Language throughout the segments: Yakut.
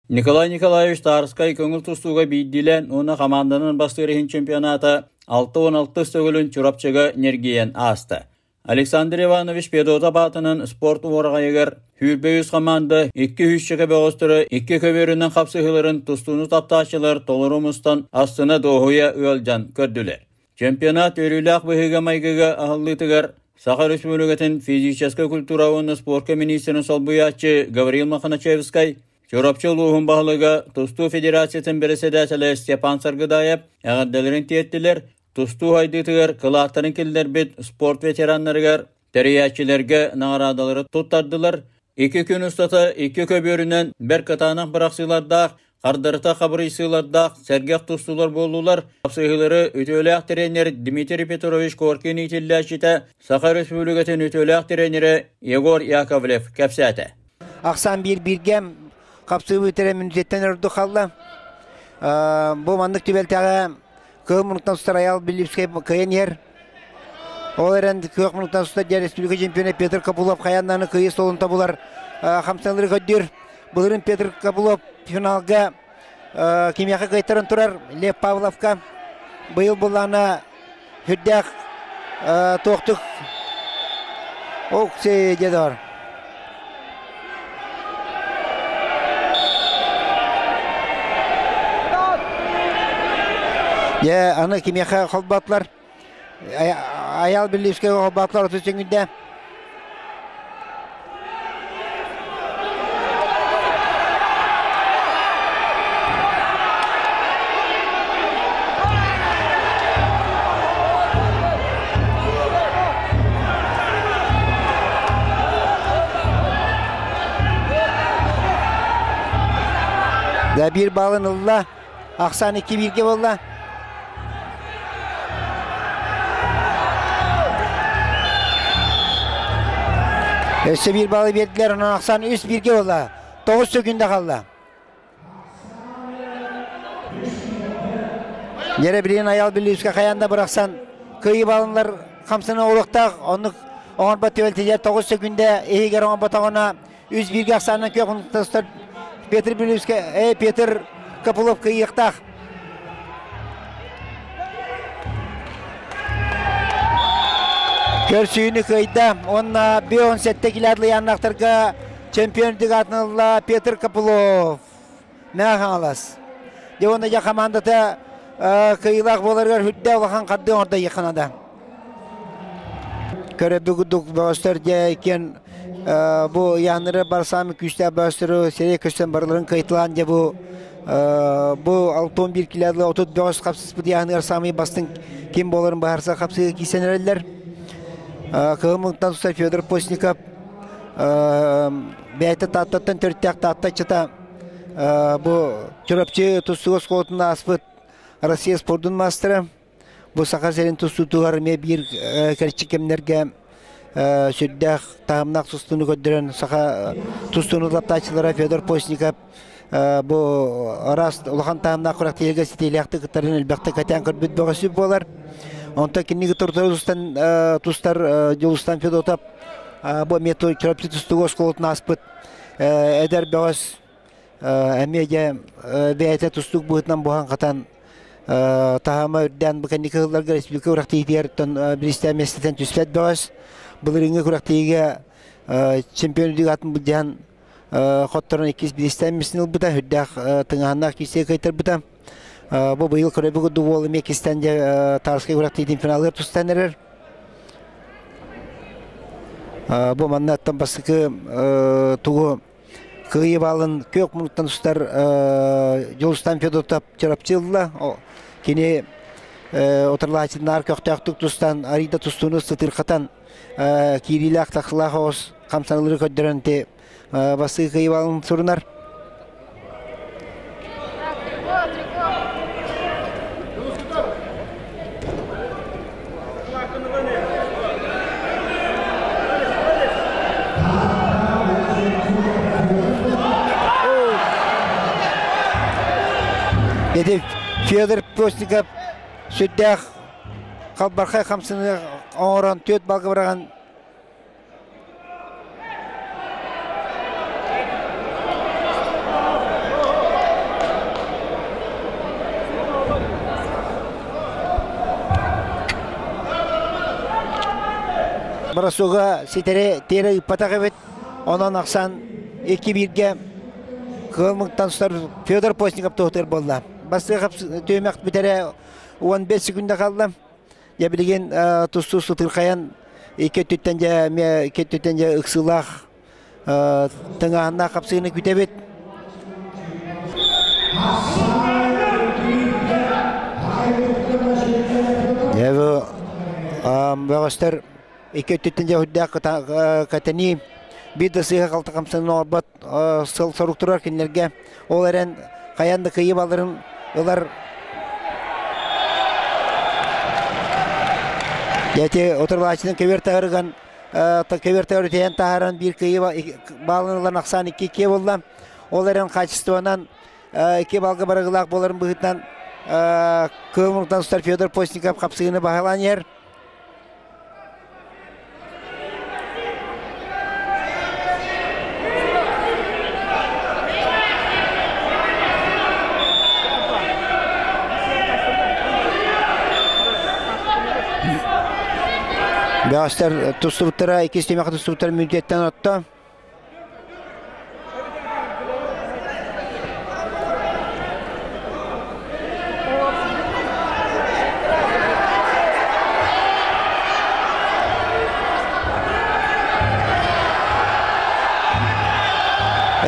Николай Николаевич Тарскай көҥүл тустууга биирдиилээн уонна хамаанданан бастыыр иһин чемпионата 66 төгүлүн Чурапчыга ньиргийэн ааста. Александр Иванович Федотов аатынан спорт уораҕайыгар 23 хамаанда 2 сүүсчэкэ бөҕөстөрө икки көбүөрүнэн хапсыһыыларын тустууну таптааччылар толору мустан астына-дуоһуйа ыалдьан көрдүлэр. Чемпионат үөрүүлээх быһыыга-майгыга аһыллыытыгар Саха Республикатын физическэй культура уонна спорка министрин солбуйааччы Гаврил Мохначевскай, Чурапчы улууһун баһылыга, тустуу федерациятын бэрэссэдээтэлэ Степан Саргыдаев эҕэрдэлэрин тиэртилэр, тустуу сайдыытыгар кылааттарын киллэрбит спорт ветераннарыгар, тэрийээччилэргэ наҕараадалары туттардылар. Икки күн устата икки көбүөрүнэн бэрт кытаанах бырахсыылардаах, хардарыта хабырыйсыылардаах сэргэх тустуулар буоллулар. Хапсыһыылары үтүөлээх тренер Дмитрий Петрович Коркин иитиллээччитэ, Саха Республикатын үтүөлээх тренерэ Егор Яковлев кэпсээтэ. Ахсаан биир бииргэ хапсыы бүтэрэ мүнүүтэттэн ордук хаалла. Бу маннык түбэлтэҕэ Кыһыл муннуктан устар Айаал Билипскэй кыайан иһэр. Ол эрэн күөх муннуктан устар диэн республика чемпиона Петр Копылов хайаан даҕаны кыайыы суолун тобулар хамсаныылары көрдүүр. Былырыын Петр Копылов финалга кимиэхэ кыайтаран турар Лев Павловка. Быйыл буллаана сүрдээх туохтук Окси дедор. Дьэ, аны кимиэхэ холбоотулар? Айаал Белливскэй холбоотулар 30 сөҥүдэ. Да биир балын ылла. Ахсаан икки бииргэ буолла. Өссө биир балы биэрдилэр, онон ахсаан үс бииргэ буолла. 9 сөкүндэ хаалла. Дьэрэ билигин Айаал Бүлүүскэ хайаан да бырахсан кыайыы балынлар хамсана олохтоох оннук оҥорбот түбэлтэтигэр 9 сөкүндэ иһигэр оҥорботоҕуна үс бииргэ ахсаанынан күөх унтастар Петр Бүлүүскэ Петр Копылов кыайыахтаах. Көрсүүнү кыайда уонна 57 километр ыйааннаахтарга чемпион үрдүк аатын ылла Петр Копылов. Мэҥэ Хаҥалас. Дьэ уонна дьэ хамаандата кыайыылаах буоларыгар үрдэ улахан хардыы оҥордо Еханада. Көрөбү курдук бөҕөстөр дьэ иккиэн бу ыйааннары барсаамы күүстээх бөҕөстөрү сирэй көстөн барыларын кыайтылаан дьэ бу бу 61 километр 30 бөҕөс хапсыспыт ыйааһыныгар саамай бастыҥ ким буоларын быһаарса хапсыыга киирсэн эрэллэр. Кыһыл муҥтан тустар Федор Постников бэйэтэ Тааттаттан төрүттээх Таатта ыччата бу Чурапчы тустуу оскуолатын ааспыт Россия спордун маастара. Бу Саха сирин тустуутугар эмиэ биир кэрчик кэмнэргэ сүрдээх таһымнаах тустууну көрдөрөн саха тустууну таптааччылара Федор Постников бу араас улахан таһымнаах күрэхтэһиигэ ситиилээхтик кыттарын элбэхтик кэтээн көрбүт бөҕөсү буолар. Онтон киниги тустан тустар Дьулустан Федотов бу эмиэ Чурапчы тустууга оскуолатын ааспыт эдэр бөҕөс эмиэ дьэ бэйэтэ тустуук быһыытынан буһан-хатан таһыма үрдээн бу кэнники сылларга республика күрэхтэһиитигэр бириистээх миэстэтин түспэт бөҕөс. Былырыыҥҥы күрэхтэһиигэ чемпион үрдүк аатын былдьаһан хотторон иккис бириистээх миэстэни ылбыта, үрдээх тыҥааһыннаах киирсиигэ кыайтарбыта. Бу быйыл көрөбү курдук уол эмиэ иккистэн дьэ Тарскай күрэхтэһиитин финалыгар тустан эрэр. Бу манна бастакы тугу Кыайыы баалын күөх муннуктан устар Дьулустан Федотов Чурапчы ылла. Кини утарылааччытынаар көхтөөхтүк тустан, арыйда тустууну сытыырхатан киириилээх тахсылаах оҕус хамсаныылары көрдөрөн ти бастакы кыайыы баалын сурунар. Ити Федор Постников сүрдээх халбархай хамсаныы оҥорон түөрт балга быраҕан Бросога ситэри тиэрэ ыыппатах эбит. Онон ахсан 2-1-ге кыыл мыктан сутар Федор Постников туһутугар буолла. Бастыга түһүмэх бүтэрэ 15 секунда қалды. Я билигин тустуу сытырхайан икки өттүттэн дьэ эмиэ икки өттүттэн дьэ ыксыылаах тыҥааһыннаах хапсыыны күтэбит. Дьэ бу бөҕөстөр икки өттүттэн дьэ үрдээх кэтэнии биир да сыыһа халта хамсанан оҥорбот сыл сорук турар кинилэргэ. Ол эрэн хайаан да кыайыы балларын ылар Эти отурлааччының кебер таһырыган кебер таһыр үтэйэн таһааран биир кыайыы баалын ылан ахсаан 2-2 буолла. Ол эрэн качествонан икки балга барыгылаах буоларын быһыытынан Кыыл муҥтан устар Федор Постников хапсыгыны баһылаан иһэр. Бөҕөстөр тустубуттара, иккис түмэххэ тустубуттара мүнүүтэттэн отто.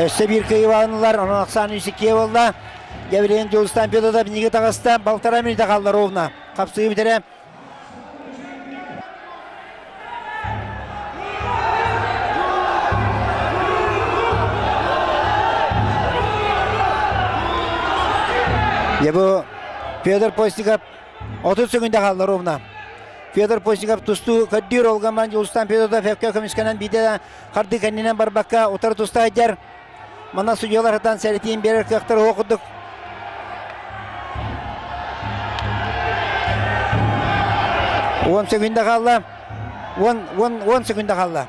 Өссө биир кыайыылаанылар, онон ахсаан 3-2 буолла. Гавриил Дьулустан Петр биниги таҕыста, балтараа мүнүүтэ хаалла ровно. Хапсыы бүтэрэ. Дьэ бу Федор Постников 30 секунда хаалла ровно. Федор Постников тустуу көрдүүр Олгаман Дьулустан Федотов эпкэ көмүскэнэн биирдэ хардыы кэннинэн барбакка утары туста сылдьар. Манна судьялар сатаан сэрэтиин биэрэр кыахтар уох курдук. 10 секунда хаалла. 10 10 10 секунда хаалла.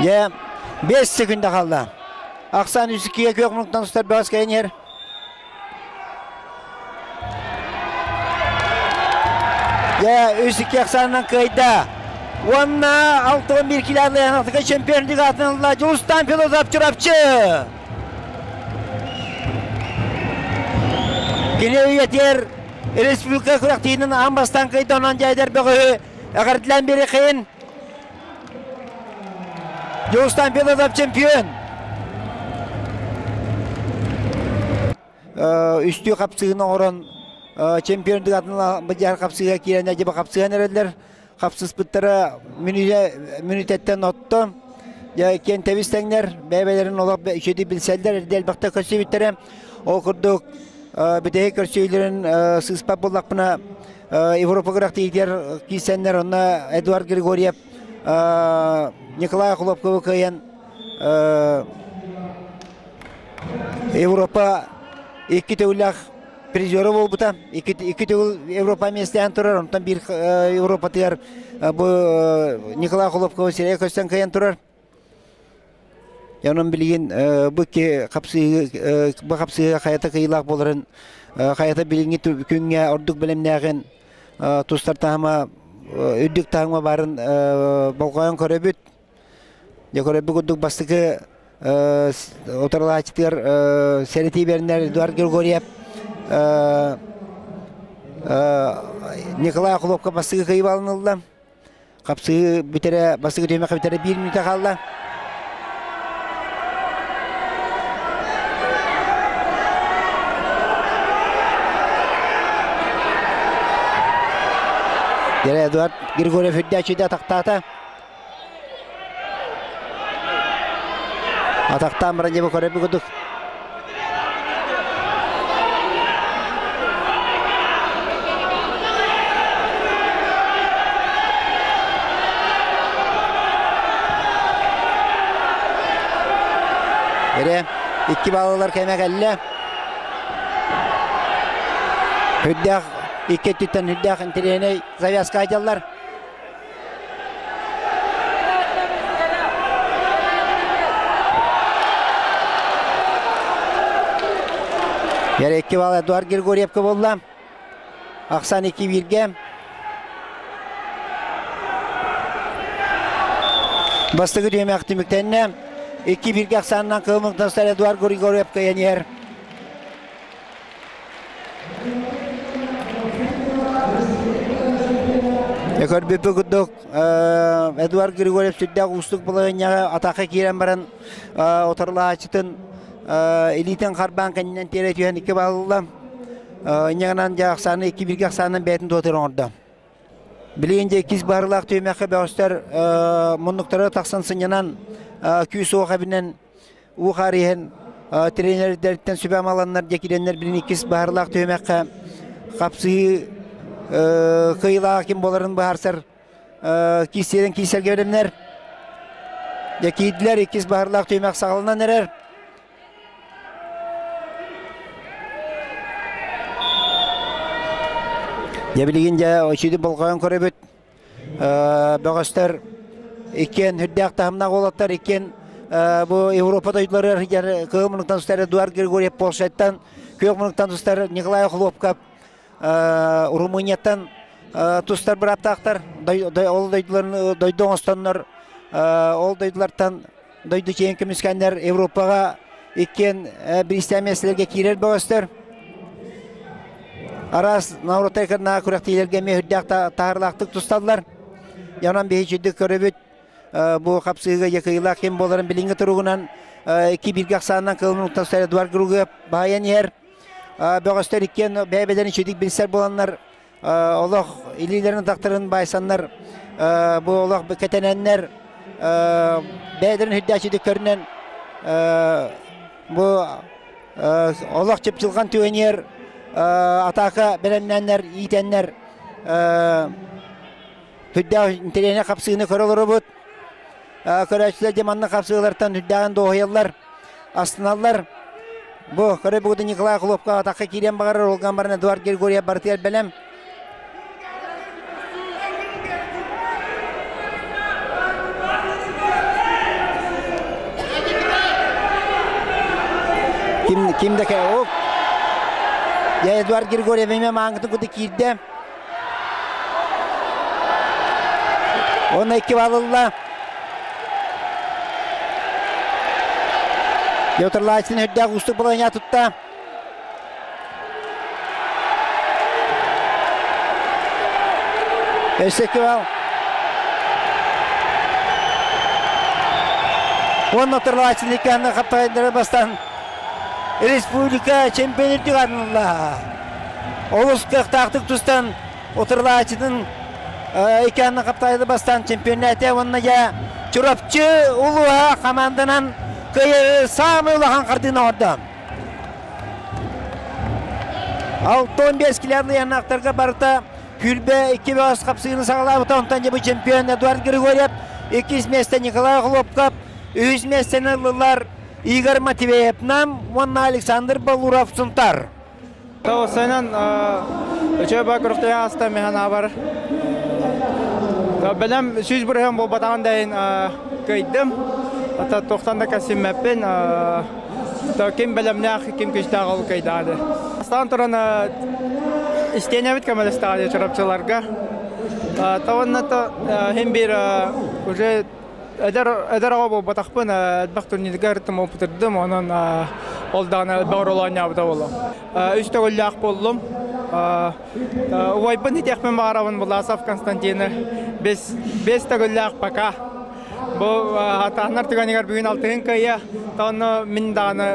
Дьэ, 5 секунда хаалла. Ахсаан 3-2-ге күөх мунуктан устар бөҕөс кэлэн иһэр. Дьэ, 3-2 ахсаанынан кыайда. Уонна 61 километрга чемпион лигатын ылла Дьулустан Философ Чурапчы. Кини үйэтигэр республика күрэхтиитин аан бастаан кыайда, онон дьайдар бөҕөһү эҕэрдэлээн биэриэххэйин. Дьулустан Федотов чемпион! Үстүү хапсыгын оҥорон чемпион атын бадьаар хапсыга киирэн дьиба хапсыган эрэллэр. Хапсыспыттара мүнүүтэттэн отто. Дьэ киэн тэбис тэҥнэр бэйэ-бэйэлэрин олох үчүгэйдик билсэллэр, эрдэ элбэхтэ көрсүбүттэрэ. Ол курдук бүтэһик көрсүһүүлэрин сыыспат буоллахпына Европа күрэхтэһиитигэр киирсэннэр онно Эдуард Григорьев Николай Хлопковы кыайан Европа икки төгүллээх призера буолбута. Икки төгүл Европа миэстэһэн турар, онтон биир Европатыгар бу Николай Хлопковы сирэйэ көстөн кыайан турар. Онон билигин бу икки хапсыһыы бу хапсыһыыга хайата кыайыылаах буоларын, хайата билиҥҥи күҥҥэ ордук бэлэмнээҕин тустар таһыма үрдүк таһымҥа баарын болҕойон көрөбүт. Дьэ көрөбүт курдук бастакы утарылааччытыгар сэрэтии беринэр Эдуард Григорьев Николай Охлопко бастакы кыайыы алынылла. Хапсыы бүтэрэ, бастакы түһүмэххэ бүтэрэ биир мүнүүтэ хаалла. Дьэ, Эдуард Григорьев үрдээччитэ атахтаата. Атахтаан баран дьэ көрөбү курдук. Эрэ Икки баллар кэмэ кэллэ. Үрдээх икки өттүттэн үрдээх интэриэһинэй завязка айдаллар. Яр икки балл Эдуард Григорьевка буолла. Ахсан икки бииргэ. Бастакы түһүмэх түмүктэннэ. Икки бииргэ ахсаанынан кылмыктастар Эдуард Григорьев кыайан иһэр. Көрбүппүт курдук Эдуард Григорьев сүрдээх уустук балаһыанньаҕа атака киирэн баран отарлааччытын илиитин харбаан кэннинэн тиэрэ түһэн икки баллла. Инньэ дьэ ахсааны икки бииргэ ахсаанынан бэйэтин туотар оҥордо. Билигин дьэ иккис баарылаах түһүмэххэ бөҕөстөр муннуктара тахсан сынньанан күүс-уох эбинэн уу хаар иһэн тренердэриттэн сүбэ амаланнар дьэ киирэннэр билин иккис баарылаах түһүмэххэ хапсыһыы кыайыылаах ким буоларын быһаарсар киирсиэрин киирсэргэ бэлэмнэр. Дьэ киирдилэр иккис баарылаах түһүмэх саҕаланан эрэр. Дьэ билигин дьэ очиди болҕойон көрөбүт. Бөҕөстөр иккиэн үрдээх таһымнаах уолаттар иккиэн бу Европа дойдуларыгар сылдьар кыһыл муннуктан тустар Эдуард Григорьев Польшаттан, күөх муннуктан тустар Николай Хлопков Румынияттан тустар бырааптаахтар. Ол дойдуларын дойду оҥостоннор ол дойдулартан дойду киэн көмүскэннэр Европаҕа иккиэн бириистээх миэстэлэргэ киирэр бөҕөстөр. Араас норуоттар кырнаа күрэхтиилэргэ эмиэ үрдээх таһаарылаахтык тусталлар. Онон биһи үчүгдүк көрөбүт. Бу хапсыыга якыйлаах ким буоларын билиҥҥи туругунан икки бииргэ ахсаанынан кылын тастар Эдуард Гругыап баайан иһэр. Бөҕөстөр иккиэн бэйэ-бэйэлэрин үчүгдүк билсэр буоланнар олох илиилэрин атахтарын баайсаннар бу олох кэтэнэннэр бэйэлэрин үрдээччитик көрүнэн бу олох чыпчылҕан түгэниэр атаака бэлэмнээннэр иитэннэр үрдээх интэриэһинэй хапсыыны көрө олоробут. Көрөөччүлэр дьэ манна хапсыылартан үрдээҕин дуоһуйаллар, астыналлар. Бу көрө бүгүн Николай Хлопко атахха киириэн баҕарар, ол баран Эдуард Григорьев барытыгар бэлэм. Ким, ким да оп. Я Эдуард Григорьев эмиэ мааңытын куту киирдэ. Уонна икки балылла. Петр Лайцин үрдээх уустук балаһыанньа тутта. Өссө икки бал. Уонна Тарлайцин икки анны хаптайдары бастан республика чемпион үрдүк анылла. Олус кыахтаахтык тустан утарылааччытын икки анны хаптайды бастан чемпионнээтэ уонна дьэ Чурапчы улууһа хамаанданан кыайыы саамай улахан хардыыны оҥордо. 65 километр яннахтарга барыта Күлбэ икки бөҕөс хапсыыны саҕалаабыта, онтон дьэ бу чемпион Эдуард Григорьев, иккис миэстэ Николай Хлопков, үһүс миэстэни ыллылар Игорь Матвеев Нам уонна Александр Балуров Сунтар. Тоҕусайынан үчүгэй баа күрэхтэһии ааста мин санаабар. Бэлэм 100% буолбатаҕын да иһин кыайдым. Ата туохтан да кэсиммэппин. Ким бэлэмнээх, ким күүстээх ол кыайдаҕа. Бастаан туран истиэнэбит көмөлөстөҕө чурапчыларга. Уонна иһин биир уже эдэр эдэр оҕо буолбатахпын, элбэх турнирга ырыттым, опытырдым, онон ол даҕаны элбэх оруолу оонньообута буолуо. Үс төгүллээх буоллум. Убайбын итиэхпин баҕарабын Власов Константины. Бес, бес төгүллээх пока. Бу атааннар түгэнигэр бүгүн алтыһын кыайа, онно мин даҕаны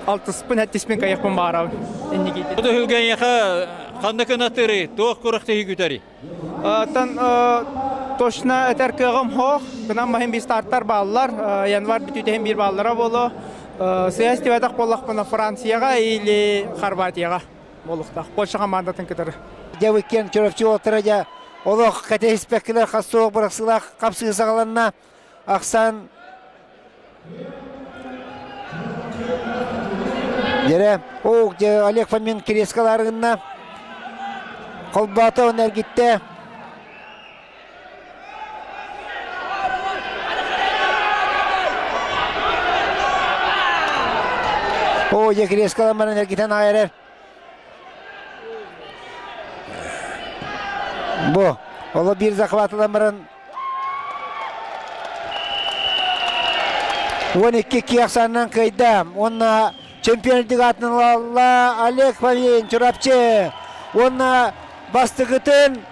алтыспын, эттиспин кыайыахпын баҕарабын. Инникитин. Бу түһүлгэ эйиэхэ ханна кынатырый, туох күрэхтэһии күтэрий? Оттон точно этэр кыаҕым суох. Гынан баһын биир старттар бааллар. Январь бүтүүтэ иһин биир бааллара буолуо. Сыһа истибэтэх буоллахпына Францияҕа или Хорватияҕа буолуохтаах. Польша хамаандатын кытары. Дьэ иккиэн Чурапчы уолаттара дьэ олох кэтэһиспэккилэр хас суох бырахсыылаах хапсыы саҕаланна. Ахсаан Дьэрэ, о, Олег Фомин кирескаларыгынна холбоото эргиттэ. О, дьэ кирескалан баран эргитэн аҕай эрэр. Бу, оло биир захватылан баран 12 киэхсанынан кыайда. Уонна чемпион үрдүк аатын ылалла Олег Фомин Чурапчы. Уонна бастакытын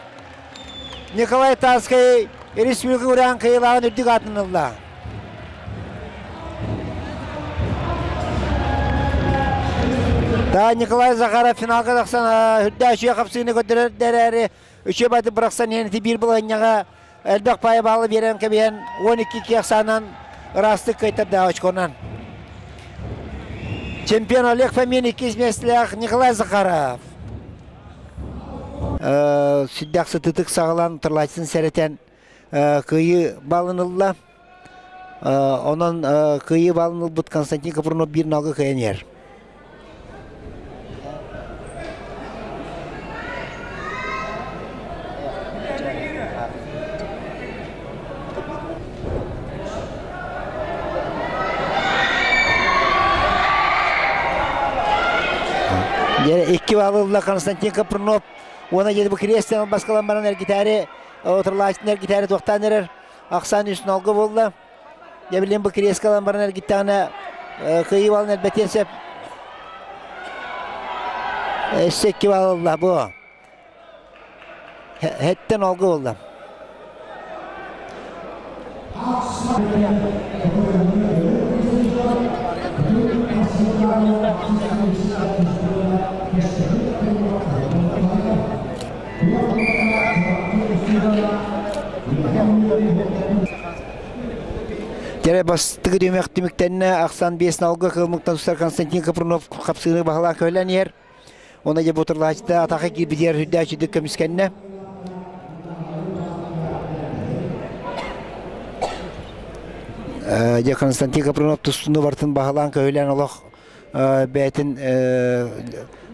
Николай Тарскай республика ураан кыайыылааҕын үрдүк аатын ылла. Да, Николай Захаров финалга тахсан үрдэ үчүгэй хапсыыны көрдөрөр эрээри үчүгэй байды бырахсан иһэн ити биир былаһынньаҕа элбэх паайа баалы биэрэн кэбиһэн 12 киэхсаанан ыраастык кыайтарда очконан. Чемпион Олег Фомин иккис миэстэлээх Николай Захаров. Сүрдээх сытыытык саҕалаан тарлааччытын сэрэтэн кыайыы балын ылла. Онон кыайыы балын ылбыт Константин Капрунов биир налга кыайан иһэр. Икки баалы ылла Константин Капрунов уонна дьэ бу кириэстэн баскалан баран эргитээри отурлааччытын эргитээри туохтаан эрэр ахсаан үс нолга буолла. Дьэ билин бу кириэскэ ылан баран эргиттэҕинэ кыайыы балын элбэтиэн сөп. Өссө икки баал ылла бу. Хэттэн олга буолла. Дьэрэ бастакы түмэх түмүктэннэ ахсан биэс налга кылмыктан тустар Константин Капрунов хапсыыны баһылаан көһүлэн иһэр. Уонна дьэ бутурлааччыта атаха киирбитигэр үрдээччитик көмүскэннэ. Дьэ Константин Капрунов тустууну барытын баһылаан көһүлээн олох бэйэтин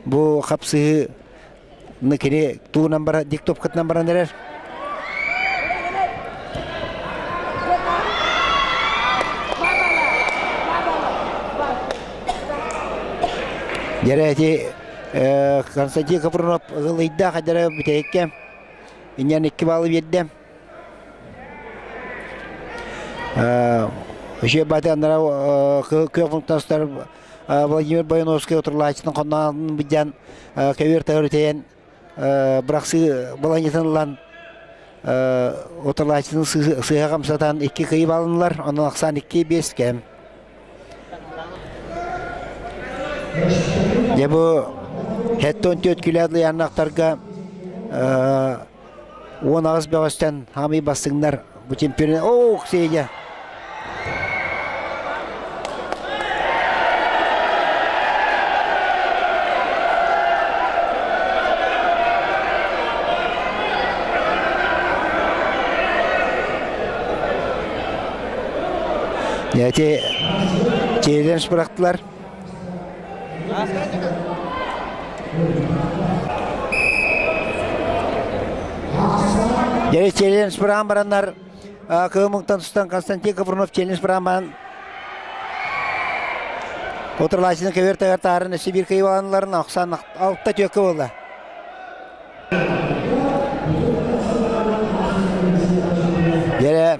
бу хапсыһыы кини тугунан бара диктовкатынан баран эрэр. Дьэрэ ити Константин Капрунов ылыйда хадара бүтэһиккэ инньэн икки баллы биэрдэ. Үчүгэй баты аннара күөх пунктастар Владимир Бояновский отурлааччытын хонноон быдьан кэбиэр тагыр үтэйэн бырахсыы баланьытын ылан отурлааччытын сыыһа хамсатан икки кыйы балынылар, онон ахсаан икки биэс кэм. Дьэ бу 74 күлэт лыйааннахтарга 18 бөҕөстөн хаамый бастыҥнар бу чемпион Ох, Сеня! Эти челлендж бырахтылар. Дьэ челлендж быраан бараннар Кыымыҥтан тустан Константин Капрунов челлендж быраан баран Утарлааччыны кэбиэр тагар таарын өссө биир кыйыбаланыларын ахсан алта түөккэ буолла. Дьэрэ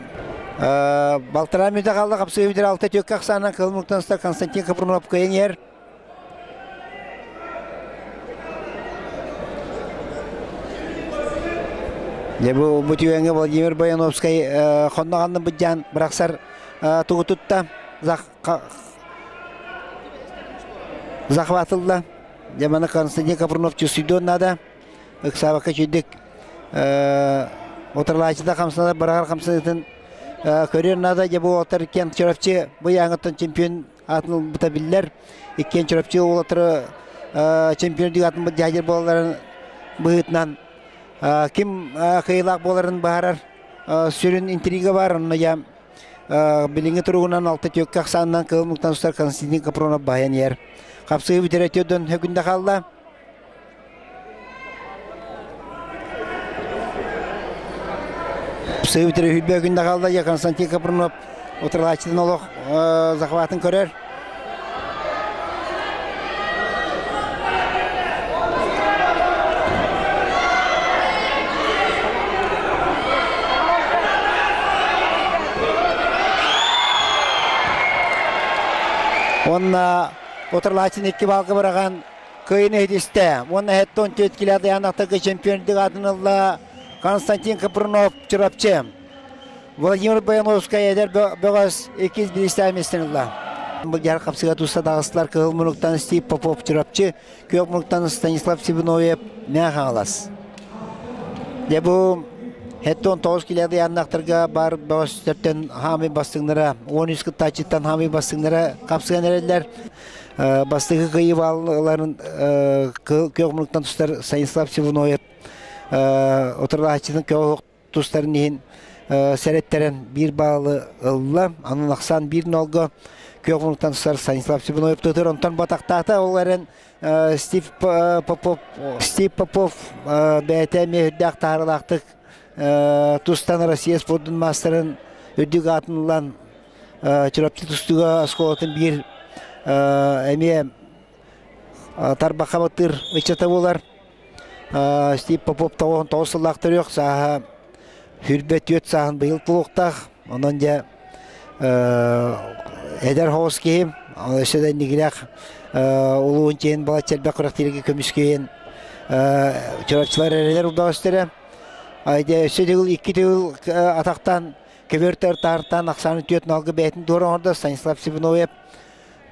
балтараа мүнүүтэ хаалла хапсыы бүтэр алта түөккэ ахсаанынан Кылмыктан Константин Капрунов кыайан иһэр. Дьэ бу бу түгэҥҥэ Владимир Бояновскай хонно ханна быдьаан бырахсар тугу тутта захватылла. Дьэ маны Константин Капрунов чувствуйдуон наада. Ыксаабакка үчүйдүк утарылааччыта хамсанар быраҕар хамсаныытын көрүөн наада. Дьэ бу уолаттар иккиэн Чурапчы бу ыйааҥыттан чемпион аатын ылбыта биллэр. Иккиэн Чурапчы уолаттары чемпион үрдүк аатын дьаһайар буолалларын быһыытынан ким кыайыылаах буоларын быһаарар сүрүн интрига бар. Онно дьэ Билиҥҥи туругунан алта түөккэ ахсаанынан кыһыл муктан устар Константин Капронов баһыйан иһэр. Хапсыһыы бүтэрэ түөрдөн хөкүндэ хаалла. Хапсыһыы бүтэрэ хүрбэ өкүндэ хаалла. Я Константин Капронов утарылааччытын олох захватын көрөр. Уонна утарылааччыны икки баалга быраҕан кыайыыны иһитистэ. Уонна хэттон түөрт килэ дайаанахтарга чемпиондык аатын ылла Константин Капрунов Чурапчы. Владимир Бояновскай эдэр бөҕөс иккис бириистээх миэстэни ылла. Былдьаһар хапсыга туста таҕыстылар Кыһыл мунуктан Стив Попов Чурапчы, Күөх мунуктан Станислав Сибиноев Мэҥэ Хаҥалас. Дьэ бу 79 килэ дыйааннаахтарга баар бөҕөстөртөн хаамый бастыҥнара, 13 кыттааччыттан хаамый бастыҥнара хапсыган эрэллэр. Бастакы кыайыы баалларын күөх мунуктан тустар Станислав Сибиноев утарылааччытын көҕө тустарын иһин сэрэттэрэн биир баалы ылла. Анын ахсаан биир нолго күөх мунуктан тустар Станислав Сибиноев тутар. Онтон батахтаата ол эрэн Стив Попов Стив Попов бэйэтэ эмиэ үрдээх таһаарылаахтык тустан Россия спордун маастарын үрдүк аатын ылан Чурапчы тустууга оскуолатын биир эмиэ тарбахха баттыыр ыччата буолар. Стив Попов 99 сыллаах төрүөх сааһа хүрбэ түөрт сааһын быйыл туолуохтаах. Онон дьэ эдэр хоҕус киһи өссө да инникилээх улуун чиһин балачча элбэх күрэхтииргэ көмүскэйэн чурапчылар эрэлэр урдаҕастара. Дьэ өссө төгүл икки төгүл атахтан көбүөр таартан ахсааны түөрт налга бэйэтин туора оҥордо Станислав Сибиноев.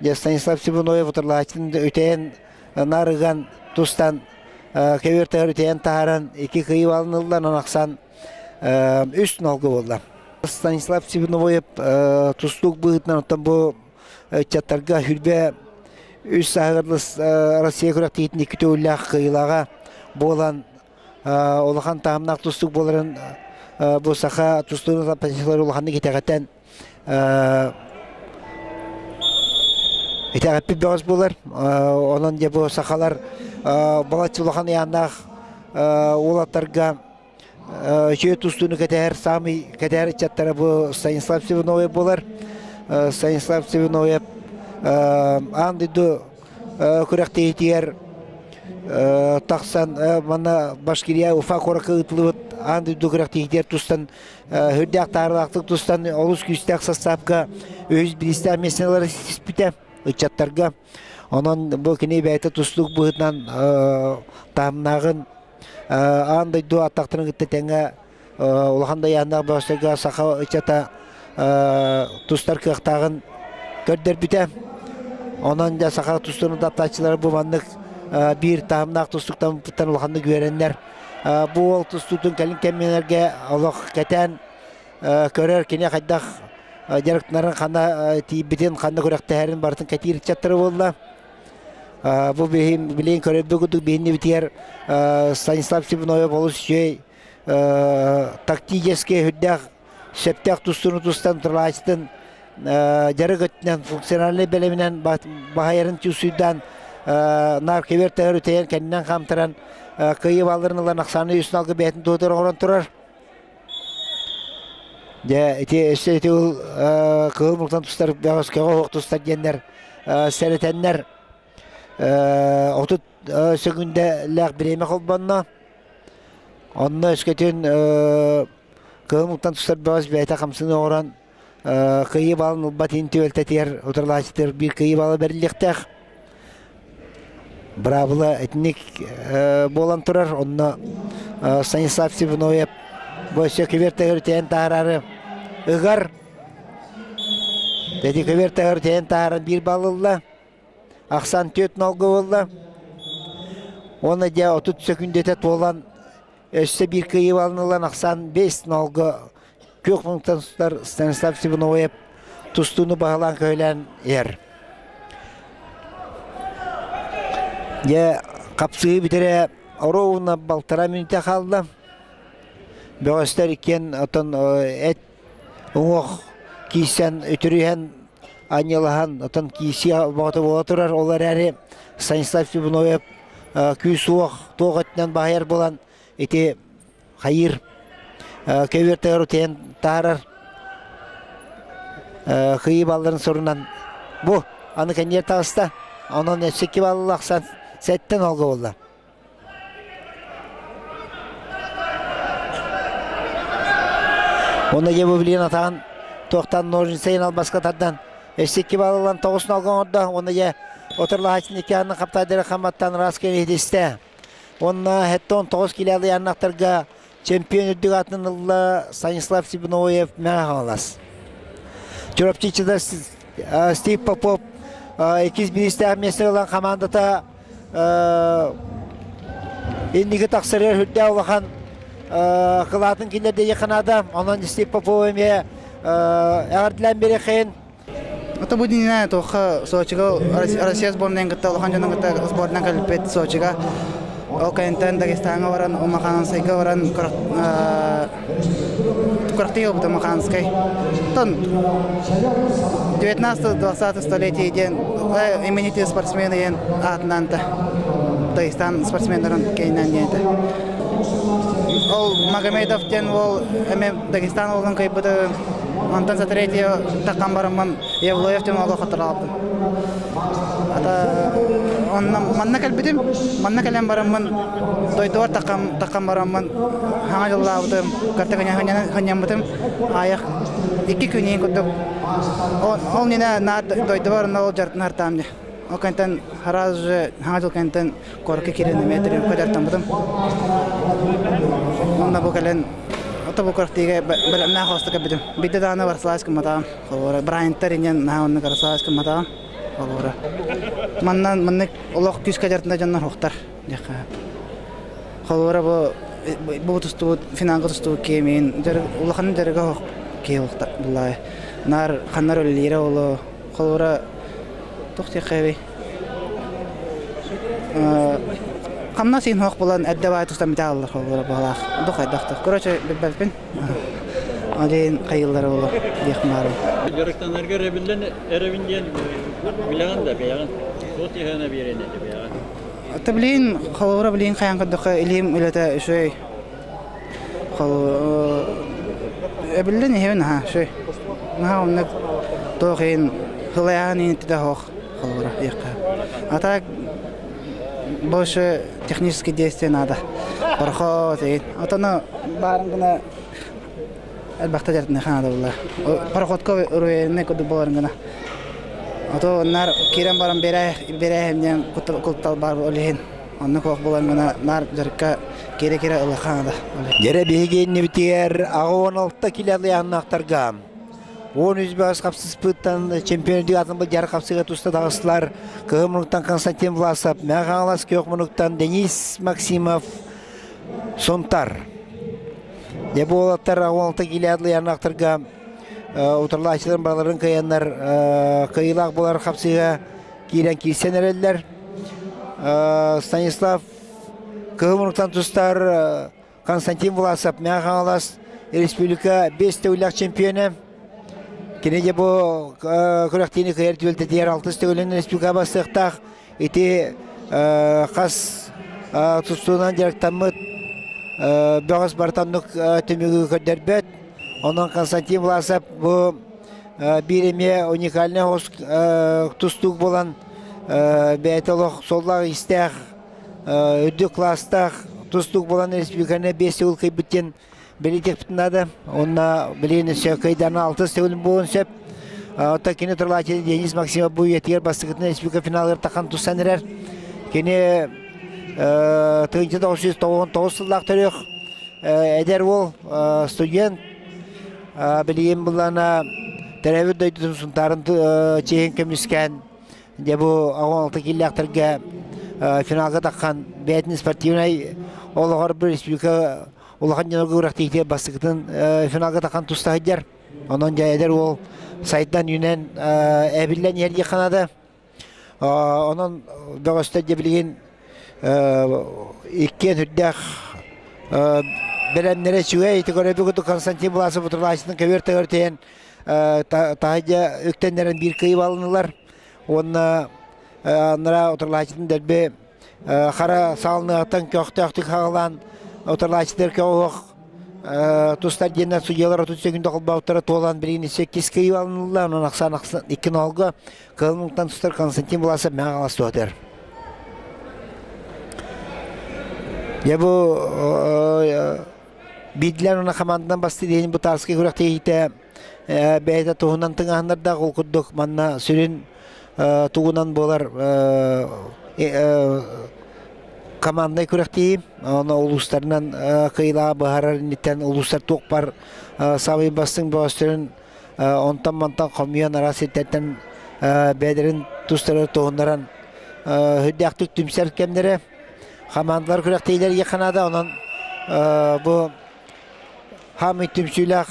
Дьэ Станислав Сибиноев утарылааччытын үтэйэн нарыган тустан көбүөр тыгар үтэйэн таһааран икки кыайыы алыныллан ахсан үс нолга буолла. Станислав Сибиновоев тустуук быһыытынан оттон бу ыччаттарга хүрбэ үс сааһыгар Россия күрэхтэһиитин икки төгүллээх кыайыылааҕа буолан улахан таһымнаах тустуук буоларын бу саха тустуугун улаханнык итэҕэтэн итэҕэппит бөҕөс буолар. Онон дьэ бу сахалар балачча улахан ыйааннаах уолаттарга үчүгэй тустууну кэтэһэр саамай кэтэһэр ыччаттара бу Станислав Сивиноев буолар. Станислав Сивиноев аан дойду күрэхтэһиитигэр тахсан манна Башкирия Уфа куоракка ыытыллыбыт аан дойду күрэхтэһиитигэр тустан үрдээх таарылаахтык тустан олус күүстээх састаапка үһүс бириистээх миэстэни ылары ситиспитэ ыччаттарга. Онон бу кини бэйэтэ тустуук быһыытынан таһымнааҕын аан дойду аттахтарын кытта тэҥҥэ улахан дайааннаах бөҕөстөргө саха ыччата тустар кыахтааҕын көрдөрбүтэ. Онон дьэ саха тустууну таптааччылара бу маннык биир таһымнаах тустууктан улаханнык үөрэннэр. Бу уол тустуутун кэлин кэмнэргэ олох кэтээн көрөр кини хайдах дьарыктанарын ханна тиийбитин, ханна күрэхтэһэрин барытын кэтиир ыччаттара буолла. Бу билигин көрөрбүт курдук биһиннибитигэр Станислав Степановев олус үчүгэй тактическай үрдээх сөптөөх тустууну тустан туралааччытын дьарык өттүнэн функциональнай бэлэминэн баһайарын чувствуйдаан наар кэбиэр тэһэр үтэйэн кэннинэн хаамтаран кыайыы баалларын ылан ахсааны үс налга бэйэтин туһутугар оҥорон турар. Дьэ ити өссө ити ыл кыһыл муҥтан тустар бөҕөс көҕө оһох тустар диэннэр сэрэтэннэр 30 сөкүндэлээх бириэмэ холбонно. Онно өскөтүн кыһыл муҥтан тустар бөҕөс бэйэтэ хамсыны оҥорон кыайыы баалын ылбат иһин түбэлтэтигэр утарылааччытыгар биир кыайыы баала бэриллиэхтээх. Быраабыла итинник буолан турар. Онно Станислав Степановев бу өссө кибер тэһэр таһараары ыгар. Ити кибер тэһэр тэһэн таһааран биир балл ылла. Ахсан түөрт нолга буолла. Уонна дьэ 30 сөкүндэтэ туолан өссө биир кыайыы балын ылан ахсан 5 нолга күөх муҥтан тустар Станислав Степановев тустууну баһылаан көһүлээн иһэр. Дьэ, хапсыһыы бүтэрэ оруобуна балтараа мүнүүтэ хаалла. Бөҕөстөр иккиэн оттон эт уҥуох киирсэн үтүрүйэн анньылаһан отон киирсии бөҕөтө буола турар. Ол эрээри Станислав Степановев күүс-уох туох өттүнэн баһыйар буолан ити хайыыр көбүөртэгэр утуйан таһаарар кыйыы балларын сурунан бу аны кэнниэр таҕыста. Онон өссө икки баллахсан сэттэн олго буолла. Онно дьэ бу билигин атаҕын туохтан ножницайын албаска тардан өссө икки баллан тоҕус нолга оҥордо. Уонна дьэ отурлаһааччыны икки аннын хаптаайдары хамматтан ыраас кэлин иһитистэ. Уонна 79 килэ алыйааннахтарга чемпион үрдүк аатын ылла Станислав Степановев Мэҥэ Хаҥалас. Чурапчычыда Стив Попов иккис бириистээх миэстэ ылан хамаандата инники тахсарыгар үрдээх улахан кылаатын киллэрдэ диэххэ Онон Стив Попов эмиэ эҕэрдэлээн биэриэххин. Это будет не знаю, туохха Сочига Россия сборнайын кытта улахан дьонун кытта сборынан кэлбит Сочига. Ол кэнниттэн Дагестаҥҥа баран, Умаханскайга баран күрэхтэһии буолбута Умаханскай. Оттон 19-20 столетие диэн именитые спортсмены диэн аатынан Дагестан спортсменнарын кэннинэн диэн этэ. Ол Магомедов диэн уол эмиэ Дагестан уолун кыайбыта. Онтон за третье таххан бараммын Евлоев диэн уолу хоторообун. Ата онно манна кэлбитим. Манна кэлэн бараммын дойдубар таххан таххан бараммын хаҥа дьыллаабытым, карта ханньаммытым аайах икки күн курдук. Ол нина наар дойдубар онно ол дьартын хартаам дьэ. Ол кэнтэн сразу же хаҥа дьыл кэнтэн куоракка киирэн эмиэ тренировка дьарыктаммытым. Онно бу кэлэн ото бу квартига бэлэмнээх хоста кэлбитим. Биирдэ даҕаны барсалаас гымматаҕым. Холобура, Брайанттар инньэн наһаа оннук барсалаас гымматаҕым. Холобура. Манна маннык олох күүскэ дьартында дьоннор хуохтар диэххэ. Холобура бу бу тустубут финалга тустубут киэмиин улахан дьарыга суох киһи буллаҕай. Наар ханнар үлэлиирэ оло холобура туох диэххэ Хамнас иһин суох буолан эрдэ баай тустан бүтэ хааллар холобура баҕалаах. Дух хайдахтар. Короче, билбэппин. Ол иһин хайыыллара буолуо диэх баарым. Дьарыктанарга эрэбиллэн эрэбин диэн билэҕин да бэйэҕин. Туох тиһэҕинэ биэриэн этэ бэйэҕин. Ата билигин холобура билигин хайаан көрдөххө илиим үлэтэ үчүгэй. Эбиллэн иһэбин аһаа үчүгэй. Наһаа оннук туох иһин сылайаһан иһин да суох. Холобура диэххэ. А так больше технические действия надо. Пароход эгин. Отоно баарын гына элбэхтэ дьарытыныха наада буолла. Пароходка уруйаннай курдук буоларын гына. Ото наар киирэн баран биэрээһим диэн куттал баар ол иһин. Оннук ох буолан гына наар дьарыкка киирэ-киирэ ылыахха наада. Дьэрэ биһиги иннибитигэр 86 кило алыйааннаахтарга 13 бөҕөс хапсыспыттан чемпион атын былдьар хапсыга туста таҕыстылар. Кыһыл мунуктан Константин Власов, Мэҥэ Хаҥалас күөх мунуктан Денис Максимов, Сунтар. Дьэ бу уолаттар 16 киилэ атлыйаннахтарга утарылааччыларын барыларын кыайаннар кыайыылаах буолар хапсыыга киирэн киирсэн эрэллэр. Станислав Кыһыл мунуктан тустар Константин Власов, Мэҥэ Хаҥалас республика 5 төгүллээх чемпиона. Кини дьэ бу күрэхтиини кыайар түбэлтэтигэр алтыс төгүлүн республика бастыахтаах. Ити хас тустуунан дьарыктаммыт бөҕөс барытаннык түмүгү көрдөрбөт. Онон Константин Власов бу биир эмиэ уникальный тустуук буолан бэйэтэ олох суоллаах истээх үрдүк класстаах тустуук буолан республиканы биэс төгүл кыйбыт диэн бэлиэтиэхпит наада. Уонна билигин өссө кыйдарынан алтыс төгүл буолуон сөп. Оттон кини туралааччы Денис Максимов бу үйэтигэр бастакытын республика финалыгар тахан тустан эрэр. Кини 1999 сыллаах төрүөх эдэр уол, студент. Билигин буллана төрөөбүт дойдутун Сунтаарын чиэһин көмүскээн Дьэ бу 16 кииллээхтэргэ финалга таххан бэйэтин спортивнай олоҕор бу республика улахан дьонорго күрэхтэһиитигэр бастакытын финалга таххан туста сылдьар. Онон дьэ эдэр уол сайдан үүнэн эбиллэн иһэр диэххэ наада. Онон бөҕөстөр дьэ билигин иккиэн үрдээх бэлэмнэрэ үчүгэй. Ити көрөбүт курдук Константин Власов утарылааччытын көбүөр төгөр тиһэн. таһырдьа үктэннэрэн биир кыйып алынылар. Уонна анараа утарылааччытын дэлби хара саалыныгаттан көхтөөхтүк хаҕылаан утарылааччытар көҕүөх тустар диэннэр судьялар 30 секунда холбообуттара туолан билигин 8 кыйып алынылла. Онон ахсаан 2-0 кыһыл муннуктан тустар Константин Власов мэҥэ хаҥалас туһатыар. Дьэ бу биирдилээн уонна хамаанданан бастыыр иһин бу Тарскай күрэхтэһиитэ бэйэтэ туһунан тыҥааһыннардаах ол курдук манна сүрүн тугунан буолар команднай күрэхтэһии оны улуустарынан кыайыылааҕы быһаарар инниттэн улуустар туох бар саамай бастыҥ бөҕөстөрүн онтон-мантан хомуйан араас сирдэртэн бэйэлэрин тустары туһуннаран үрдээхтик түмсэр кэмнэрэ хамаандалар күрэхтэһиилэр иэханаада онон бу хаамый түмсүүлээх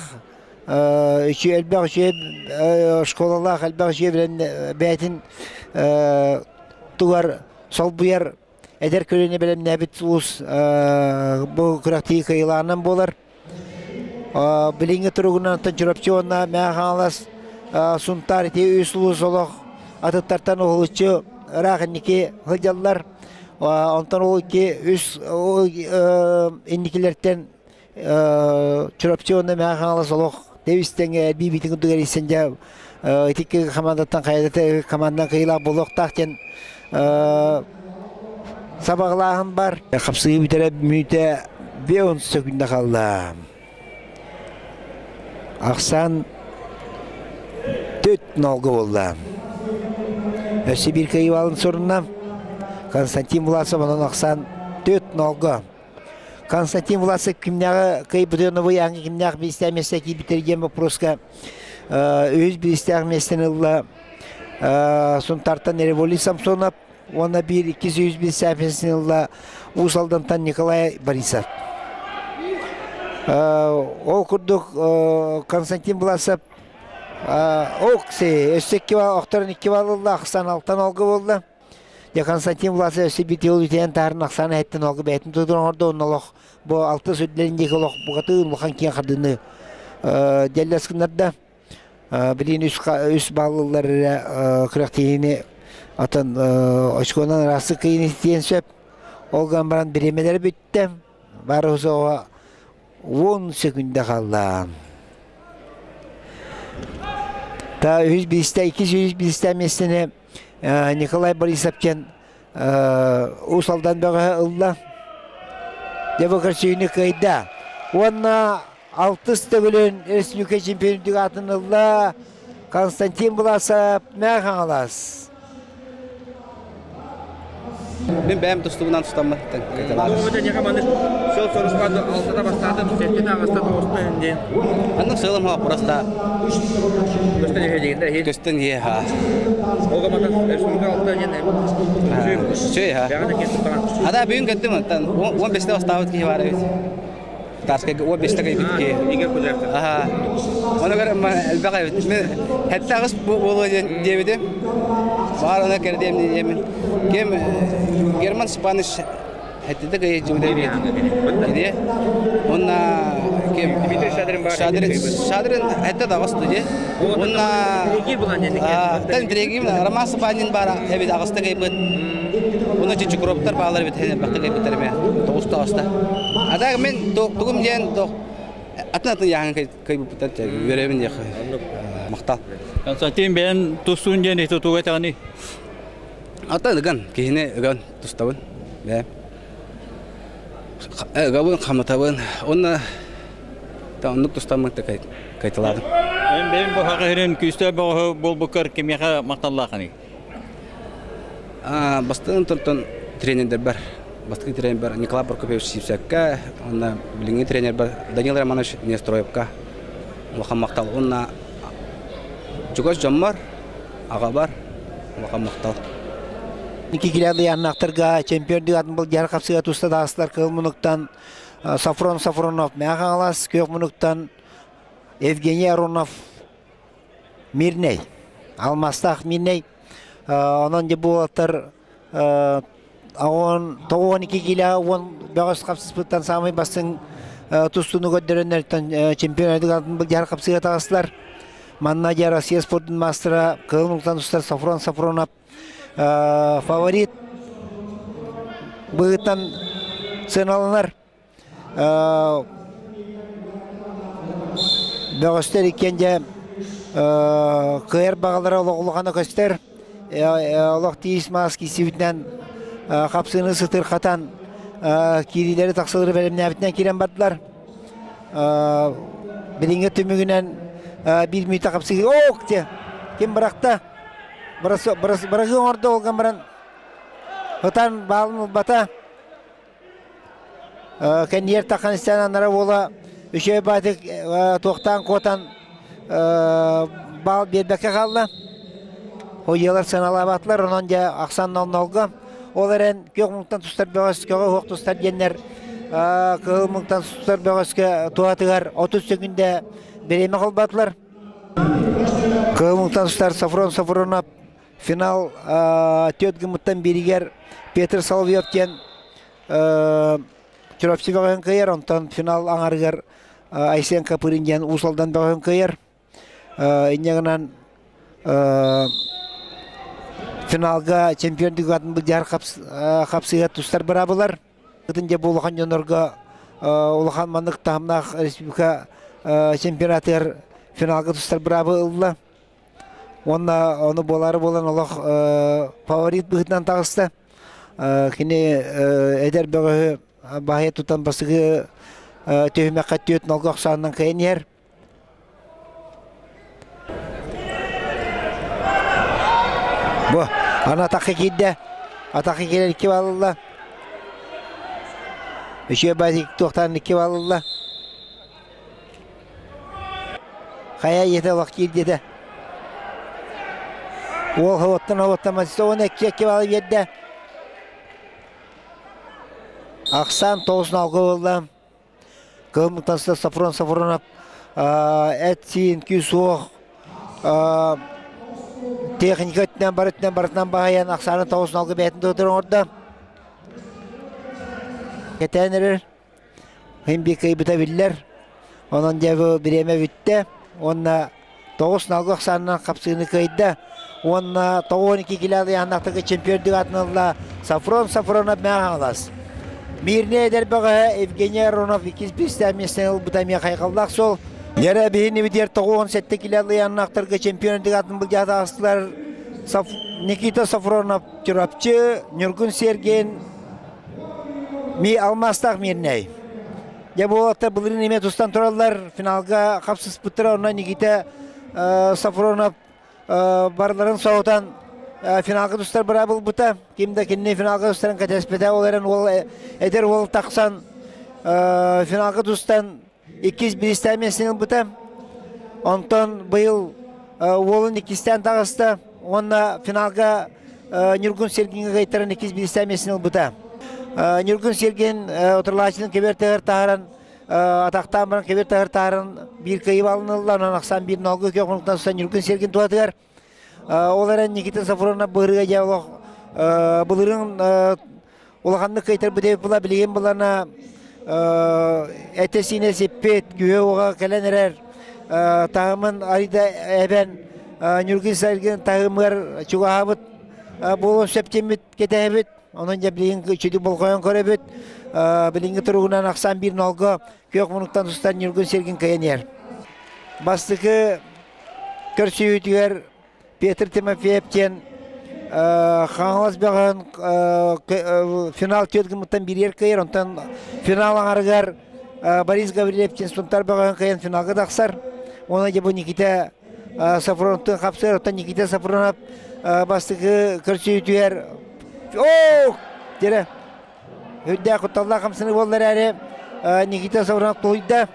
үчүгэй элбэх үчүгэй школалаах элбэх үчүгэй билэн бэйэтин тугар солбуйар эдэр көлүөнэ бэлэмнээбит улуус бу күрэхтэһии кыайыылааҕынан буолар. Билиҥҥи туругунан Чурапчы уонна Мэҥэ Хаҥалас Сунтаар ити үс улуус олох атыттартан уһулуччу ыраах инники сылдьаллар. Онтон ол икки үс инникилэртэн Чурапчы уонна Мэҥэ Хаҥалас олох тэбис-тэҥэ эрбии-биитин курдук эрийсэн дьэ ити командаттан хайата командан кыайыылаах буолуохтаах диэн сабаҕалааһын бар. Хапсыһыы бүтэрэ мүнүүтэ 5 сөкүндэ хаалла. Ахсаан 4-0 буолла. Өссө биир кыайыы сурунна. Константин Власов онон ахсаан 4-0. Константин Власов кимнээҕи кыайбытын ааҥы кимнээх биистээх миэстэ киирбиттэр диэн боппуруоска үһүс биистээх миэстэни ылла Сунтартан Револий Самсонов уонна биир иккис үһүс биистээх миэстэни ылла Уус Алдантан Николай Борисов. Ол курдук Константин Власов Окси өссө икки охторон икки балл ылла, ахсан алтан алгы буолла. Дьэ Константин Власов өссө биир үтэн таарын ахсаан эһэттэн олго бэйэтин тутун оҥордо онно олох бу алты сүрдэрин диэки олох букатын улахан киэҥ хардыыны дьэллэс гыннарда. Билигин үс баллылар эрэ күрэхтэһиини атын очконан ыраастык кыйын истиэн сөп. Ол гынан баран бириэмэлэрэ бүттэ. Бары суоҕа 10 секунда хаалла. Та үһүс биистэ, иккис үһүс биистэ миэстэни Николай Борисов диэн Уус Алдан бөҕөһө ылла. Дьэ бу көрсүһүүнү кыайда. Уонна алтыс төгүлүн республика чемпионун аатын ылла Константин Власов Мэҥэ Хаҥалас. Мин бэйэм тустубунан тустаммыттан Сыл соруспады алтата бастаатым, сэттэтэ аҕыста тоҕуста диэн. Аннык сыалым хоох просто Көстөн иһэ дегендер иһин. Көстөн иһэ ха. Олга мата республика алта диэн Чөй ха. Бэҕэ да киэн Ада бүгүн кеттим оттон 15-те бастаабыт киһи бар эбит. Тарска 15-те кийбит киһи. Игорь Кудрявцев. Аха. Оны көр элбэх эбит. Мен хэтте аҕыс буолуо диэбитим. Баар оны кэрдиэм диэмин. Кем Герман Степанович хэтте кыйы жимде Кини. Онна кем Дмитрий Шадрин бар. Шадрин Шадрин хэтте даҕыс туди. Онна Тен Дрегим Роман Степанин бар эбит аҕыста кыйбыт. Уна Чичикроптар баалар эбит хен бакта кыйбыттар эме. Тоҕуста аҕыста. Ата мен тугум диэн атын атын яһан кыйбыттар үөрөбүн диэх. Махтал. Константин бэйэн тустуун диэн тутууга этэҕиний? Ата ыган киһини ыган тустабын. Бэ. Ыгабын хаматабын. Онна та оннук тустаммын кайталадым. Эн бэйэн бу хахырын күүстээх бөҕөһө буолбуккар кимиэхэ махталлаахыный? Бастыҥ тортон тренердэр бар. Бастакы тренер бар Николай Прокопьевич Сипсекка, онна билиҥҥи тренер бар Данил Романович Нестроевка. Улахан махтал. Онна чугас дьоммор, аҕабар улахан махтал. Кикилэли яннахтарга чемпион атын былдьар хапсыга туста даастар кыл мунуктан Сафрон Сафронов Мэҥэ Хаҥалас, күөх мунуктан Евгений Аронов Мирнэй. Алмастаах Мирнэй. Онон дьэ буолаттар 92 килэ уон бөҕөс хапсыспыттан саамай бастыҥ тустууну көрдөрөннөртөн чемпион атын былдьар хапсыга таҕыстылар. Манна дьэ Россия спордун маастара Кыһыл Мултан устар Сафрон Сафронов фаворит быһыытынан сыаналанар. Бөҕөстөр иккиэн дьэ кыайар баҕалара олох улахана көстөр. Олох тиис маас киирсибитинэн хапсыыны сытырхатан киириилэри тахсалары бэлэмнээбитинэн киирэн бардылар. Билиҥҥи түмүгүнэн биир мүнүүтэ хапсыы ок диэ ким бырахта бырахыы оҥордо ол гынан баран ытан баалын ылбата. Кэнниэр таххан истэн анара уола үчүгэй баатык туохтаан куотан баал биэрбэккэ хаалла. Ойыалар сыаналаабатылар, онон дьэ ахсан нолнолго. Ол эрэн күөх муҥтан тустар бөҕөс, көҕө уһук тустар диэннэр кыһыл муҥтан тустар бөҕөскө туһатыгар 30 сөкүндэ бириэмэ холбоотулар. Кыһыл муҥтан тустар Сафрон Сафронов финал түөрт гыммыттан бииригэр Петр Соловьев диэн Чурапчы бөҕөһүн кыайар, онтон финал аҥарыгар Айсен Копырин диэн Уус Алдан бөҕөһүн кыайар. Инньэ гынан финалга чемпион дигатын былдьаһар хапсыыга тустар быраабылар. Ытын дьэ бу улахан дьоннорго улахан маннык таһымнаах республика чемпионатыгар финалга тустар быраабы ылла. Уонна ону буолаары буолан олох фаворит быһыытынан таҕыста. Кини эдэр бөҕөһү баһыйа тутан бастакы түһүмэххэ түөрт нолго охсоонунан кыайан иһэр. Бу аны атахха киирдэ. Атахха киирэр икки балылла. Үчүгэй баайдык туохтаан икки балылла. Хайа ийэтэ олох киир диэтэ. Уол хоботтон хоботтон уон икки икки балы биэрдэ. Ахсаан тоҕус налга буолла. Кыһыл мутанста Сафрон Сафронов эт-сиин күүс-уох техника өттүнэн бары өттүнэн барытынан баһыйан ахсааны тоҕус налга бэйэтин туһутар оҥордо. Кэтээн эрэр. Хин биир кыайбыта биллэр. Онон дьэ бу бириэмэ бүттэ. Уонна тоҕус налга ахсаанынан хапсыыны кыайда. Уонна 92 килэ ыйааннаахтарга чемпиондук аатын ылла Сафрон Сафронов Мэҥэ Хаҥалас. Мирнэй эдэр бөҕөһө Евгений Аронов иккис биэстээх миэстэни ылбыта эмиэ хайҕаллаах суол. Дьэрэ биһини битиэр 97 килэ ыйааннаахтарга чемпиондук аатын былдьаата аастылар Никита Сафронов Чурапчы, Ньургун Сергин Ми алмаастаах Мирнэй. Дьэ бу уолаттар былырыын эмиэ тустан тураллар. Финалга хапсыспыттара. Онно Никита Сафронов барыларын соһутан финалга тустар быраабы ылбыта. Ким да кинини финалга тустарын кэтэспэтэ. Ол эрэн уол эдэр уол тахсан финалга тустан иккис бириистээх миэстэни ылбыта. Онтон быйыл уолун иккистээн таҕыста уонна финалга Ньургун Сергиҥҥэ кыайтаран иккис бириистээх миэстэни ылбыта. Ньургун Сергин утарылааччыны кэбиэр таһар таһаран атахтаан баран кэбиэр таһар таһаран биир кыайыы балын ылла, онон ахсаан биир нолго күөх муннуктан Ньургун Сергин туһатыгар. Ол эрэн Никита Сафронов быһырыга дьэ олох былырыын улаханнык кыайтарбыт эбит була билигин булана этэ-сиинэ сиппит, күһэ-уоҕа кэлэн эрэр таһымын арыйда эбэн Ньургун Саргын таһымыгар чугаһаабыт буолуон сөп диэммит кэтэһэбит. Онон дьэ билигин үчүгэй болҕойон көрөбүт. Билиҥҥи туругунан ахсаан биир нолго күөх мунуктан тустан Ньургун Сергин кыайан иһэр. Бастакы көрсүһүүтүгэр Петр Тимофеев диэн Хаҥалас бөҕөһүн финал түөрт гыммыттан бириэр кыайар, онтон финал аҥарыгар Борис Гаврильев диэн Сунтар бөҕөһүн кыайан финалга тахсар. Уонна дьэ бу Никита Сафроновтыын хапсыар, оттон Никита Сафронов бастакы көрсүһүүтүгэр оо диэрэ үрдээх кутталлаах хамсаныы буолла эрээри Никита Сафронов тулуйда.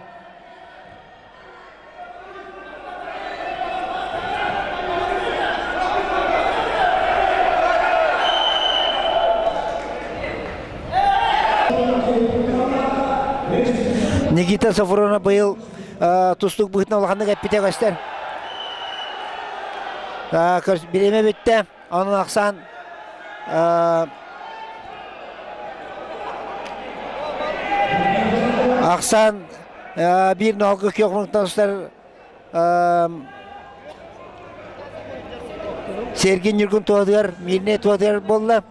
Никита Сафронов быйыл тустуук быһыытынан улаханнык эппитэ көстөр. Бириэмэ бүттэ. Онон ахсаан ахсаан биир ноһолго күөх муҥтан устар. Сергей Ньургун туһатыгар, Мирнэй туһатыгар буолла.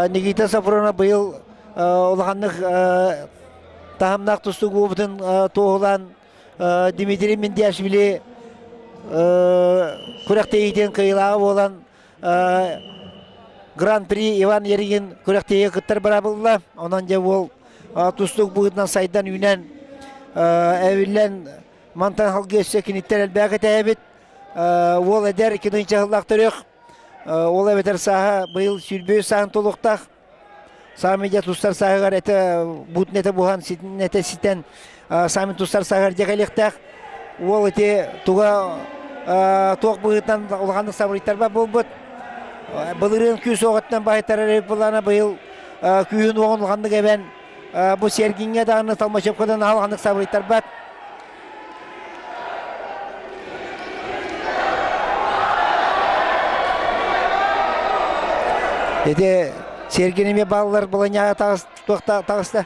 Никита Сафронов быйыл улаханнык таһымнаах тустуук буолбутун туоһулаан Дмитрий Миндиашвили күрэхтэһиитин кыайыылааҕа буолан Гран-при Иван Еригин күрэхтэһиигэ кыттар быраабылла. Онон дьэ уол тустуук быһыытынан сайдан үүнэн эбиллэн мантан халгы өссө киниттэн элбэх этэһэбит. Уол эдэр 2 сыллаах төрүөх. Ол эбэтэр сааһа быйыл 25 сааһын толуохтаах. Саамай дьэ тустар сааһыгар этэ бутун этэ буһан ситин этэ ситэн саамай тустар сааһыгар дьэ кэлиэхтээх. Уол ити туга туох быһыытынан улаханнык сабырыйтарбат буолбут. Былырыын күүс уоҕуттан баһыйтарар эбит буоллаҕына быйыл күүһүн уоҕун улаханнык эбэн бу Сергиҥҥэ даҕаны Толмачевкадан улаханнык сабырыйтарбат. Ити Сергин эмиэ бааллар баланьаҕа таҕыста.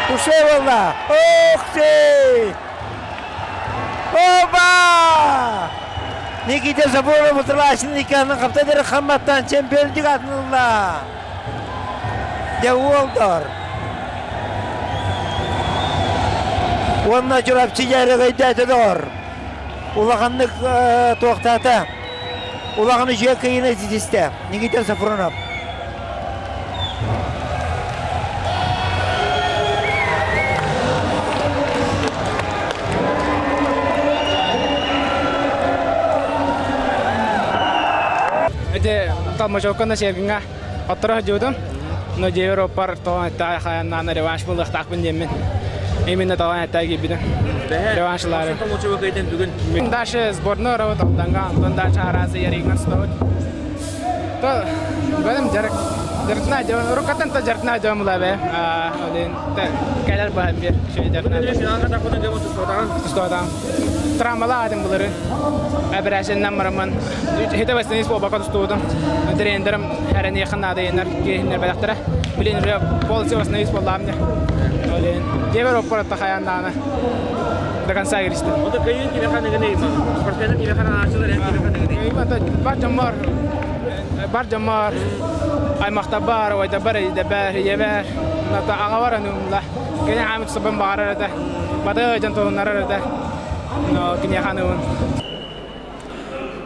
Туше буолла! Ох ты! Оба! Никита Заборов утулаачын икканын хаптадыр хамматтан чемпиондук атынылла. Дьэ уолдор. Уонна Чурапчы дьарыгайдаата доор. Улаханнык туохтаата. Улахан үчүгэй кыйыны ситистэ. Никита Сафронов. Эти Толмачевка на Сергиҥҥа отторо сылдьыбытым. Но дьиэбэр оппар тоҕон эттэҕэ хайаннаан реванш булуохтаахпын диэммин. Именно тоҕон эттэҕэ киирбитим. Реваншлары. Бүгүн Дальше сборной работ Алданга, Антон дальше аразы яриган стоит. То бэлэм дьарык дьарыктана дьон уруккаттан та дьарыктана дьон булабе. Один кэлэр баһан бир шөй дьарыктана. Тустуотаҕын. Травмалаах этим булары. Операциянан бараммын. Хите бастанис буолбакка тустубутум. Тренерим эрэниэхин наада иэннэр киһиннэр бэлэхтэрэ. Билин уже полностью восстановись буоллаам не. Олен дебер оппоратта хаян даана. До конца киристим. Ота кыйын кимеха нэгэнэй спортсмены кимеха анаачылар эн кимеха нэгэнэй. Бар дьоммор бар дьоммор аймахтабар, ойдабар, идэбэр, ийэбэр, ната аҕабар ануумла. Кини хаамыт сабын баҕарар этэ. Баты дьон туһуннарар этэ. Но киниэхэ аныыбын.